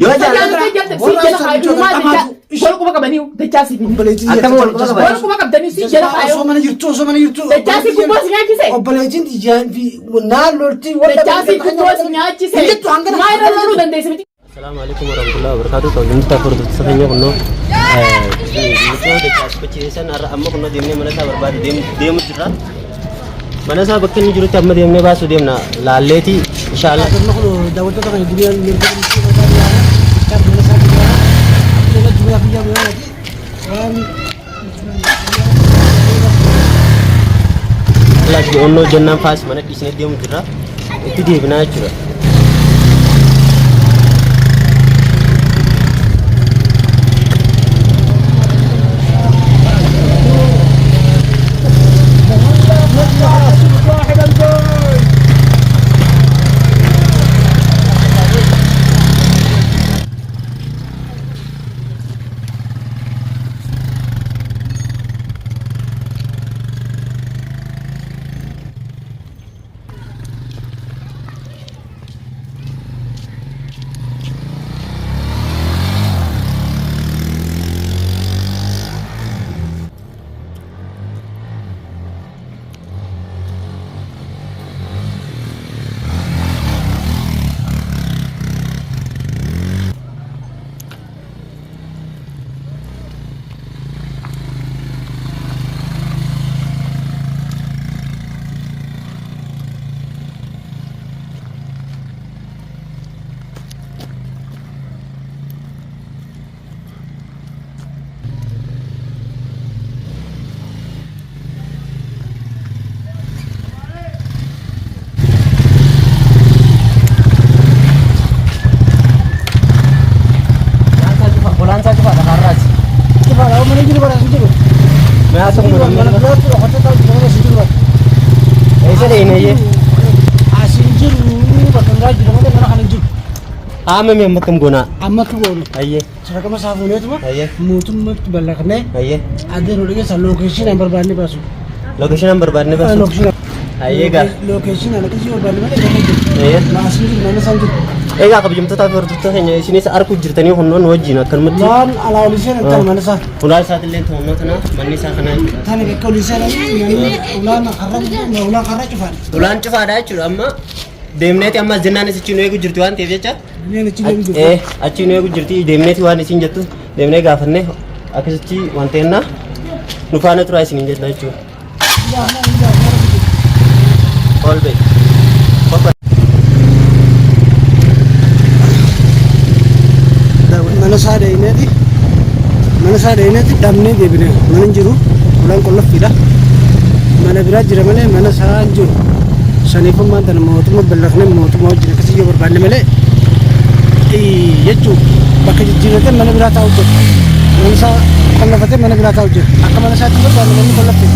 Yoo jaalladha. Wal quba qabanii dachaa si finne. Akkam wal quba qaban? Wal quba qabdanii si jala Osoo kaayoo. mana jirtu, osoo mana jirtu. Dachaa si gubboo si nyaachise. Obboleettiin tiyyaan fi naan loltii wal Dachaa si gubboo si nyaachise. Hin jettu hangana. Maa irra loluu dandeesse miti. Assalaamu alaikum warahmatullahi wabarakatuh. Kabajamtoota hordoftoota keenya kunnoo mucoo dachaas qochiisan har'a amma kunnoo deemnee mana isaa barbaadu deemu jirra. Mana isaa bakka inni jirutti amma deemnee baasuu deemna laalleeti inshallah. Amma kun daawwattoota kana duniyaan loltoota michuu barbaadu yaala. Dachaa mana isaa guddaa. Nama duniyaa biyya biyyaati. Waan Laas onnoo jennaan faas mana dhiisnee deemu jirra. Itti deebinaa jechuudha. Bolaansaa cufaadha har'aas. Cufaadha mana jiru bara hin jiru. Mi'aasa kun Mana biraatti dhokatee taa'u jiru mana jiru bara. Eessa deemee? As hin jiru bakka biraa jira malee mana kana hin jiru. Haama mi amma akkam goonaa? Amma akka goonu Ayyee. sadarkama isaa fuuneetuma Ayyee. mootummatti ballaqnee Ayyee. addeen olii keessa lookeeshinaan barbaadne baasu. Lookeeshinaan barbaadne baasu. Ayyee gaa. Lookeeshinaan akkasii barbaadne malee bakka jiru. Ayyee. As hin jiru mana isaa hin jiru. Egaa kabajamtootaa fi hordoftoota keenya isinis arguu jirtanii hunnoon wajjin akkanumatti Waan alaa olii seenan tana mana isaa. ulaa isaatiillee to'annoo tana manni isaa kana jechuudha. Tana bakka olii seenan namni ulaan karra ulaan karra cufaan. Ulaan cufaadha jechuudha amma deemneeti ammas jennaan isichi nu eegu jirti waan ta'eef jecha Duniyaan achi deemu jirtu. Achi nu eegu jirti deemneeti waan isin jettu deemnee gaafanne akkasitti waan ta'enna nu faana turaa isin hin jenna jechuudha. Ol bee. Mana isaa deemneeti mana isaa deemneeti dhabnee deebine mana hin jiru ulaan qolloffiidha. Mana biraa jira malee mana isaa hin jiru. Saniifummaan tana mootummaa ballaqnee mootummaa wajjin akkasii yoo barbaanne malee jechuun bakka jijjiirratee mana biraa taa'u jira. Mana isaa qollafatee mana biraa taa'u jira. Akka mana isaatti barbaanne manni qolloffe.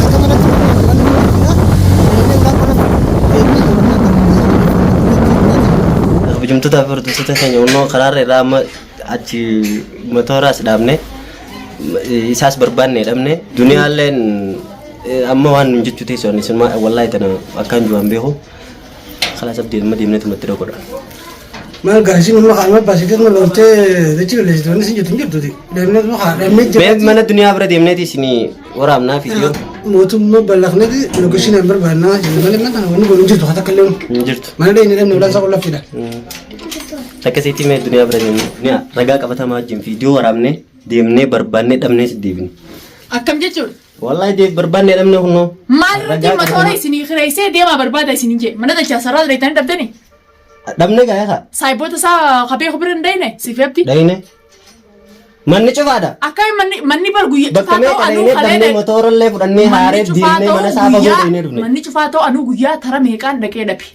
Akka manatti barbaanne manni qolloffiidha. Deemnee ulaan qolloffe. Deemnee Kabajamtootaa fi hordoftoota keenya hunnoo karaarra irraa amma achi motooraas dhaabne isaas barbaanne dhabne duniyaalleen amma waan nun jechuu teessu ani sun wallaahi tana akkaan jiru an beeku kalaas abdii amma deemnee tumatti dhokodha. Maal gaasiin amma kaanuma baasitee tuma loltee jechi lolleessitu wanni isin jettu hin jirtuti. Deemnee tuma kaa deemnee Mee jirra. mana duniyaa bira deemneeti isinii waraabnaa fiidiyoo Mootummaa ballaqneeti lookeshinii hin barbaannaa jenna malee mana kana wanni goonu hin jirtu haa takka illee. hin jirtu. Mana deemnee dhabne ulaan isaa qollaffiidha. Akkasitti mee duniyaa bira deemnee duniyaa ragaa qabatamaa wajjin fiidiyoo waraabnee deemnee barbaannee dhabnee si deebine. Akkam jechuudha. Wallahi deeb barbaannee dhabne kunnoo. Maal irratti Ragaa matoora qabatamaa. isinii kireessee deemaa barbaada isiniin jee. Mana dachaa sarara dheeytanii dhabdanii. Dhabne gaa yaa Saayiboota isaa kabee bira hin dhayne siif abdi. Dhayne. Manni cufaadha. Akkami manni manni bar guyyaa Bakka cufaa meeqa ta'u anuu dhaynee kalee dhabnee dhaqe. motoorallee fudhannee haaree Manni cufaa deemnee mana ta'u isaa fagoo guyyaa dhaynee dhufne. manni cufaa ta'u anuu guyyaa tara meeqaan dhaqee dhabe.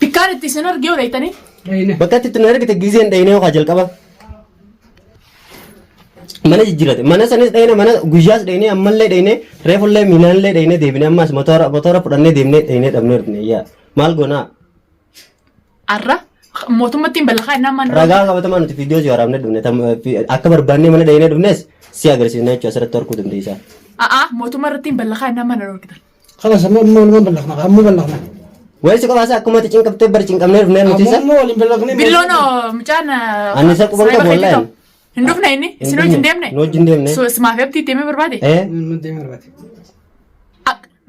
Bikkaan itti isin argee yoo dhaytanii Bakka itti nu argite gizeen dhaynee yookaan jalqaba. Mana jijjiirate. Mana sanis dhayne mana guyyaas dhayne ammallee dhayne reefullee miilaanillee dhayne deebine ammas motoora motoora fudhannee deemnee dhaynee dhabnee dhufne. Yaa maal goonaa? arra mootummatti hin ballaqaa innaan mana Ragaa qabatamaa nuti viidiyoo si waraabnee dhufne akka barbaannee mana dhaynee dhufnes si agarsiisna jechuudha asirratti arguu dandeessa. A'aa mootummaa irratti hin ballaqaa innaan mana dhorkitan. Khalas amma amma walumaan ballaqna amma ballaqna. Wayii si qofaasa akkuma ati cinqabtee bar cinqabnee dhufnee nuti isa. Ammoo waliin ballaqnee. Billoon mucaan Ani isa quban qabu wallaahi. Hin dhufne inni isin wajjin deemne. Nu wajjin deemne. So simaaf abdii deemee barbaade. Eh. Deemee barbaade.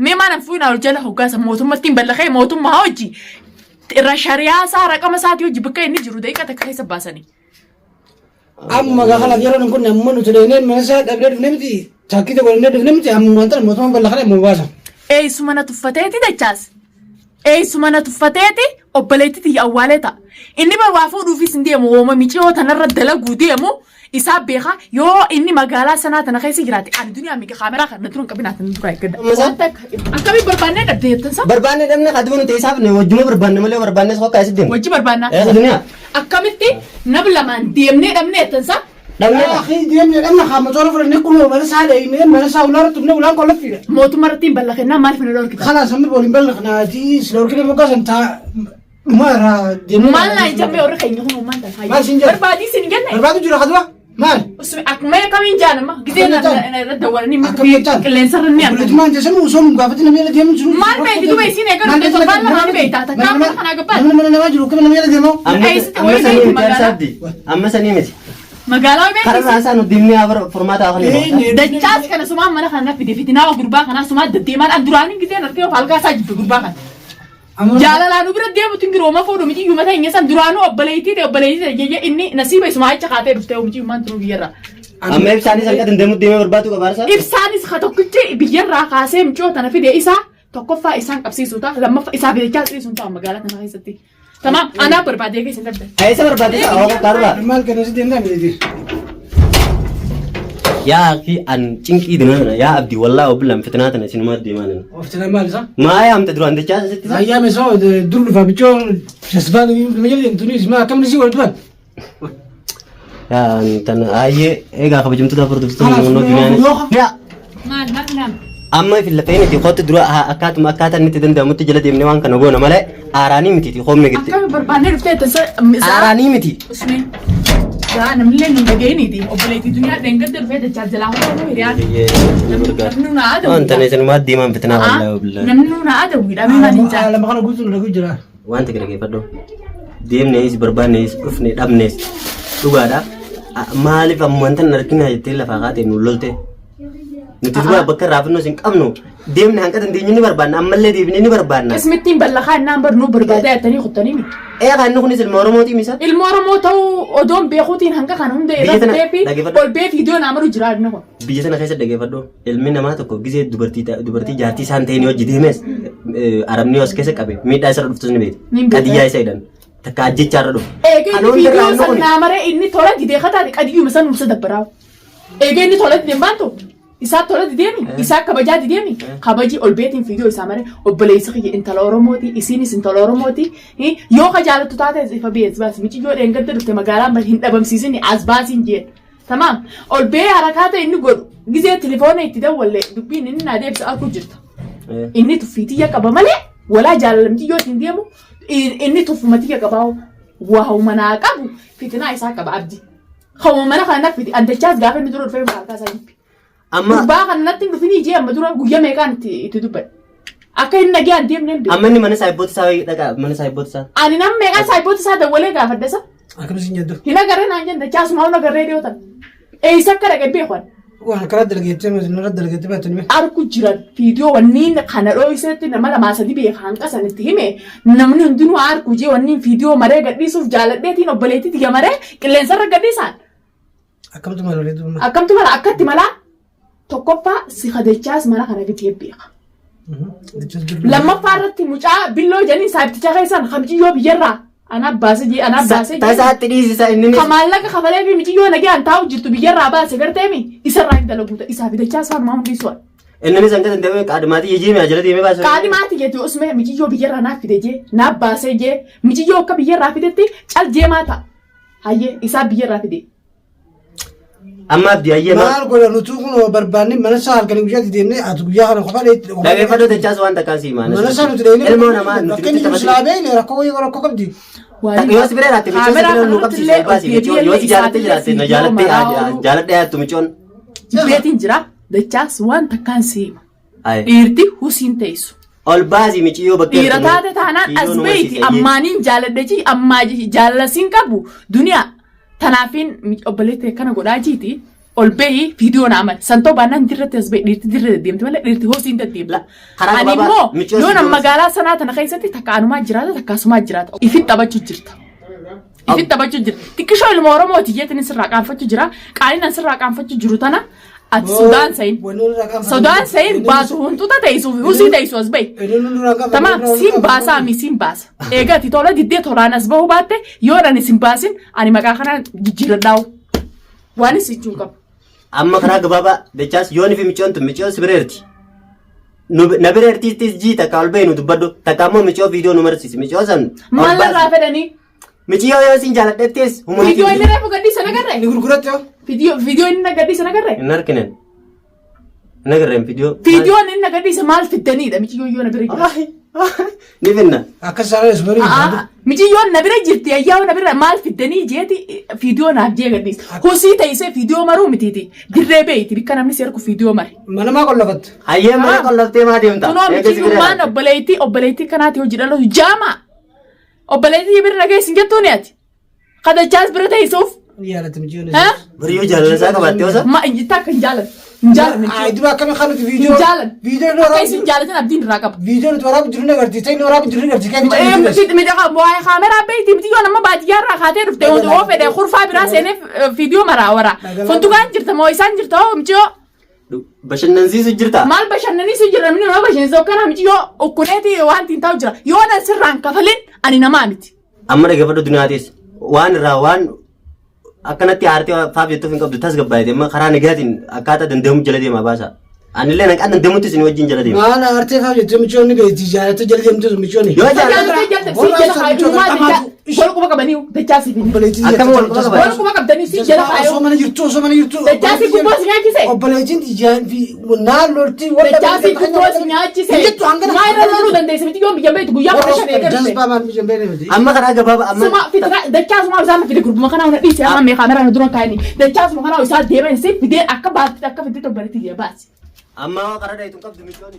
Mee maal fuunaa ol jala hoggaasa mootummatti hin ballaqee mootummaa hojii irra shariyaa isaa raqama isaatii hojii bakka inni jiru daqiiqa takka keessa baasanii. Amma gaafa lafa yeroon kun amma nuti dheenee mana isaa dhabnee dhufne miti taakkii tokko dhufnee dhufne miti amma wanta mootummaan ballaqnee amma baasa. Eessuma na tuffateeti dachaas. Eessuma na tuffateeti obboleetti tiyya awwaalee ta'a. Inni bar waa fuudhuufis hin deemu wooma miciyoo tanarra dalaguu deemu isaa beeka yoo inni magaalaa sanaa tana keessa jiraate ani duniyaa miga kaameraa kana dura hin qabin ati dura eeggadha. Amma Akkamiin barbaannee dhabde jettan sa? Barbaanne dhabne kaduma nuti isaaf ne wajjuma barbaanne malee barbaannes hokkaa asitti deemne. Wajji barbaannaa. Eh duniyaa. Akkamitti nab lamaan deemnee dhabne jettan sa? Dhabne. Akhi deemnee dhabna haa motora fudhannee kun mana isaa dheenee mana isaa ulaa irratti dhufnee ulaan qolloffiidha. Mootummaa irratti hin ballaqennaa maaliif na dhorkitan? Kalaas amma waliin ballaqnaati sila horkina moggaasan taa dhuma irraa deemnee. Maal naa hin jammee warri keenya kun uumaan tan Maal siin jedhe? Barbaadii siin jenne. Barbaadu jira kadura maal? Akkuma akkamiin jaalama gisee Akkamiin jaalama? irra dawwalanii Akkamiin jaalama? qilleensa irra ni argamu. Obboleettummaan jechuun osoo nu gaafatti namni jala deemu jiru. Maal beekti duuba isiin eegalu Maal dhufte beekti torbaan lamaan beekta takka amma kana gabbaa. Namni mana namaa jiru akkamiin namni jala deemu? Amma Eessatti amma wayii sanii beekti miti magaalaa? abdi. Amma sanii miti. Magaalaa Karaa beekti. isaa nu deemnee haa furmaata haa kennu. Dachaas kana sumaan mana kana fide fitinaa gurbaa kanaa sumaa deddeemaan an duraanii giseen argee of halkaa isaa jibbe gurbaa kana. Jaalalaan nu bira deemutu hin jiru oma fuudhu miti iyyuu mataa hin san duraanuu obboleettii ta'e obboleettii ta'e jeyyee inni nasiiba isumaa jecha kaatee dhuftee miti iyyuu turuu biyyarraa. Amma ibsaanis hanqa dandeemu deemee barbaadu qaba arsaa. Ibsaanis ka tokkichi biyyarraa kaasee mucoo tana fide isaa tokkoffaa isaan qabsiisuu ta'a lammaffaa isaa fidechaa dhiisuun ta'a magaalaa tana keessatti. Tamaam anaa barbaadee keessa hin dhabde. Eessa barbaade isaa hoo karra. Maal kana si deemtaa miti? Yaa akhi an cinqii dinaa tana yaa abdi wallaahi obbilaan fitinaa tana isinumaa deemaa nana. Oftina maal isaa? Maa yaamte duraan dachaa asitti isaa? Ayyaame isaa dur dhufaa bichoo jasbaan nama jala deemtu ni ismaa akkamni si wal duban? Yaa an tana ayyee eegaa kabajamtoota hordoftoota Kanaaf naannoo duniyaan. yoo- Yaa Maal maal naam? amma filafeen itti kootti dura akkaatuma akkaataa inni itti danda'amutti jala deemnee waan kana goona malee aaraanii miti hoomne gitti. Akkami barbaadnee dhuftee tasa Aaraanii miti. Usmee. Gaa namni nu dhageeniti obboleettii duniyaa dheengadda dhufee dachaa jalaa hojjetu hiriyaan. Namni nu naa Waan tana adawwiidha. isinumaa deemaan fitinaa wallaahi obbilaan. Namni nu naa adawwiidha. Mee maal hin jaa? Lama kana guutuu nu dhaguu jira. Waan ta'e dhaggeeffadhu. Deemnees barbaannees dhufne dhabnees dhugaadha. Maaliif amma wanta hin argina jettee lafaa kaatee nu lolte? Nuti dura bakka irraa fannoo hin qabnu. Deemne hanqa dandeenyu ni barbaanna ammallee deebinee ni barbaanna. Qismittiin ballaqaa innaan bar nu barbaadaa jettanii kuttanii miti. Ee kan inni kunis ilma Oromootii misa? Ilma Oromoo ta'uu odoon beekuutiin hanga kana hunda Biyya irra tana dhufee fi dhaggeeffadhu. ol bee viidiyoo naa maru jira inni kun. Biyya sana keessa dhaggeeffadhu. Ilmi namaa tokko gizee dubartii jaartii isaan ta'een hojii deemes arabni os keessa qabe miidhaa isarra dhuftus ni Ni beekti. beekta. Qadiyyaa isa jedhan. Takka ajjechaa irra dhufu. Eegee Kan inni hundi irraa viidiyoo inni san kuni. naa maree inni tola didee kataate qadiyyuma san nuuf sadabbaraa. Eegee inni tola didee baantu isaa tola dideemi isaa kabajaa dideemi kabaji ol beetiin viidiyoo isaa maree obboleessi kiyya intala Oromooti isiinis intala Oromooti yoo ka jaalattu taate ifa bees baas miciyyoo dheengadda dhufte magaalaan bari hin dhabamsiisin as baasiin jeen. Tamaam ol bee harakaata inni godhu gizee tilifoona itti dawwalle dubbiin inni naa deebisu arguu jirta. Inni tuffii tiyya qaba malee walaa jaalala miciyyoo ittiin deemu inni tuffuma tiyya qabaa waa'uma naa qabu fitinaa isaa qaba abdi. Hawwa mana kana natti fidi addachaas gaafa inni dura dhufee harkaa isaa jibbi. Amma Gurbaa kana natti hin dhufinii jee amma dura guyyaa meeqaan itti dubbadhe. Akka inni nagee an deemne hin beeku. Amma inni mana saayibboota isaa wayii dhaqa mana saayibboota isaa. Ani nam meeqaan saayibboota isaa dawwalee gaafadhe isa. Akkam isin jedhu. Hin agarree naan jenne dachaasuma hin agarree dhiyoo tan. Eessa akka dhaqe beeku ani. Waan karaa dalgeettee nurra dalgeettee baatanii mee. Arku jiran viidiyoo wanniin kana dhooysetti nama lamaa sadi beeka hanqa sanitti hime namni hundinuu arku jee wanniin viidiyoo maree gadhiisuuf jaaladheetiin obboleettii tiyya maree qilleensarra gadhiisaan. Akkamtu mala reetu. Akkamtu mala akkatti malaa tokkoffaa si kadachaas mana kana bitee beeka. Lammaffaa irratti mucaa billoo jedhanii saabticha keessan kamciyyoo biyyarraa anaa baase jee anaa baase jee. Tasaatti dhiisisa inni Ka maallaqa kafalee fi miiciyyoo nagayaan taa'u jirtu biyyarraa baase garteemi isarraa hin dalaguuta isaa fidachaa isaan maa hundiisuudha. Innis hanga danda'ame qaadhimaatii jijjiirame jala deemee baase. Qaadhimaati jetti usme miiciyyoo biyyarraa naaf fide jee naaf baasee jee miiciyyoo akka biyyarraa fidetti cal jeemaa ta'a. Hayyee isaa biyyarraa fide. Amma abdii hayyee maal? Maal godha nuti kun barbaanne mana isaa halkanii guyyaatti deemnee ati guyyaa kana kophaa dheetti. Dhaggeeffadhu dachaas waan takkaa sii maana. Mana isaa nuti deemnee. Ilmoo namaa nuti Bakka inni jiru silaa beekne rakkoo rakkoo qabdi. Yoo si bira jiraatte michoon si bira nu qabsiise baasi michoon yoo si jaalatte jiraatte na jaalatte jaaladhe yaattu michoon. Jibbeetiin jira dachaas waan takkaan siima. Ayi. Dhiirti husiin teessu. Ol baasii miciyyoo bakka Dhiira taate taanaan as beeyti ammaaniin jaaladhe jii ammaa jaalalasiin qabu duniyaa tanaafiin obboleetti akkana godhaa jiiti ol beeyi viidiyoo naa male santoo baannaan dirratti as beeyi dhiirti dirra deddeemti malee dhiirti hoosiin deddeemti. Karaa Ani gabaabaa immoo miciyyoo yoon si magaalaa sanaa tana keessatti takka anumaa jiraata takka asumaa jiraata ifit taphachuu jirta. Ifit taphachuu jira. Xiqqishoo ilma Oromooti jeetiin sirraa qaanfachuu jira. Qaaliin sirraa qaanfachuu jiru tana ati sodaan sayin. Sodaan sayin baasu huntuuta teessuu fi husii teessuu as bahi. Tamaam siin baasaa mi siin baasa. Egaa ati tola diddee tolaan as bahuu baatte yoo ani sin baasin ani maqaa kanaan jijjiiradhaa'u. Waan isin jechuun qabu. Amma karaa gabaabaa dachaas yoon fi micciyoon tun micciyoon si bireerti. Na bireertiittis jii takka ol bahi nu dubbadhu takka ammoo micciyoo viidiyoo nu marsiisi micciyoo san. Ol Maal baasi. irraa fedhanii? Micciyoo yoo isin jaaladhettis humna Viidiyoo inni reefu gadhiisa nagarree? Ni gurguratte hoo? Viidiyoo inni gadhiisa nagarree? Hin arginen. Hin agarreen viidiyoo. Viidiyoon inni gadhiisa maal fiddaniidha micciyoo yoo na bira jira. Ni finna. Akkas saalaan isuma ni Miciyyoon na bira jirti ayyaa na bira maal fiddanii jeeti viidiyoo naaf jee gadhiisa. Hosii teessee viidiyoo maruu mitiiti. Dirree beeyti bikka namni si argu viidiyoo mare. Mana maa qollafattu? Hayyee mana qollaftee maa deemta? Kunoo Eega si bira michiyyummaan jiraate. obboleettii obboleettii kanaati hojii dhalootu jaama. Obboleettii bira dhagee isin jettuuni ati. Kadachaas bira teessuuf. Ni yaalatte mijiyoon. Ha? Bariyyoo jaalala isaa qabaattee osa? Ma takka hin jaalan. Hin jaalan. Ay dura akkami kan nuti Hin viidiyoo jaalan. viidiyoo nu Akka waraabuu isin jaalatin abdiin irraa qaba. viidiyoo nuti waraabu jiru ni agarsiisa inni waraabu jiru ni agarsiisa kan mijiyoon. Midhagaa waa'ee kaameraa beekti miti yoo nama baadiyyaa irraa kaatee dhufte yoo fedhe kurfaa biraa seenee viidiyoo maraa waraa. Funtukaan jirta moo isaan jirta hoo miciyoo Bashannansiisu jirta? maal bashannaniisu jira namni nama bashannansiisu akkana miciyoo ukkuneeti waan tiin taa'u jira yoo nan sirraan kafalin ani namaa miti. Amma dhaggeeffadhu duniyaatis waan irraa waan akkanatti aartee faaf jettuuf hin qabdu tasgabbaa'eeti amma karaa nagaatiin akkaataa danda'amu jala deemaa baasa. Anillee naqaan danda'amutti isin wajjin jala deema. Maal aartee fa'aa jettee mijiyoon ni beekti jaalattee jala deemtu mijiyoon. Yoo jaalladha. Jaallatee jaallatee si jala kaayu maal dachaa wal quba qabanii dachaa si fide. Akkam wal quba qaban? Wal quba qabdanii si jala Osoo kaayu. mana jirtu osoo mana jirtu. Dachaa si gubboo si nyaachise. Obboleettiin ijaan fi naan lolti. Dachaa si gubboo si nyaachise. Jettu hangana. Maa irra loluu dandeesse miti yoo biyya beektu guyyaa 15 eegalte. Jazbaa maal biyya beekne. Amma karaa gabaabaa amma Suma fitra dachaa suma isaan fide gurbuma kanaa hunda dhiise amma mee kaameraa dura kaayanii dachaa suma kanaa isaa deeman si fidee akka baatti akka fidee torbanitti baasi. Amma karaa dhayitu hin qabdu michoon.